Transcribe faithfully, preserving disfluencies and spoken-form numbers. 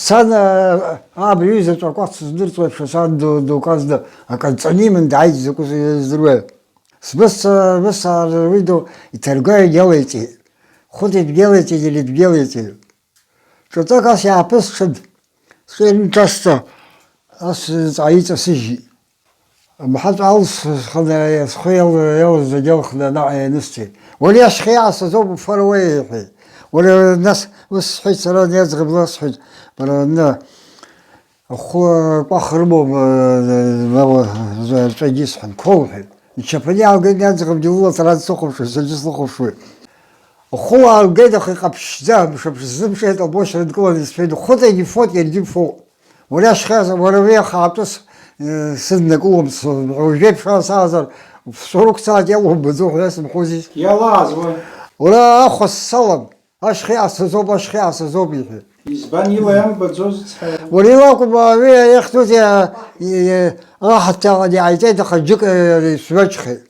Сан, аа, абри ҩыза ҵәакәац сыздырҵуеиԥш, сан ду-, дуказны аканҵаниман дааит, закәыз издыруеи. Сбысҭа, бысҭа, уи ду иҭаргәаҩ иалеиҵеит. Хәыҭи дгьалеиҵеит, или дгьалеиҵеит. Ҿаҵак ас иааԥысҽын, сҿы ианҿасҵа, ас ҵаа иҵасыжьит. Амҳаҵә алсхны, схы иал-, иалаз зегь алхны анаҟа ианысҵеит. Уара ашьха иаасазоуп, уфар уеи, иҳәеит. Уара, нас, ус сҳәеит сара, ани аӡӷаб ласҳәеит, бара, аны, ахәы кәах рымоуп, э, э, рҵәагьы сҳәан, қәоуҳәеит. Ичаԥаны иаалгеит, ани аӡӷабгьы лылаҵара дсыхәаԥшуеит, саргьы слыхәаԥшуеит. Ахәы уаалгеит, аха иҟаԥшьӡа, мшаԥш зымшеит, албошьра нкыланы исҳәеит, ухәыҵегь ифоит, иаргьы ифоит. Уара ашьхеиазар, уара уи ахаатәыс, э, сыднакылом, с-, уажәеиԥш ала саазар, шәоура ықәцалак иалоумбаӡо ҳәа сымҳәози. Иалааз уа? Уара ахәа ссалам, ашьхеиаа сазоуп, ашьхеиаа сазоуп, иҳәеит. Избан ила иамбаӡоз цҳаиа? Уара илакәым, уи иахьӡузеи, а, и-, и-, аҳаҭа иааиҵеит, аха џьык, э, сҩаџьхеит.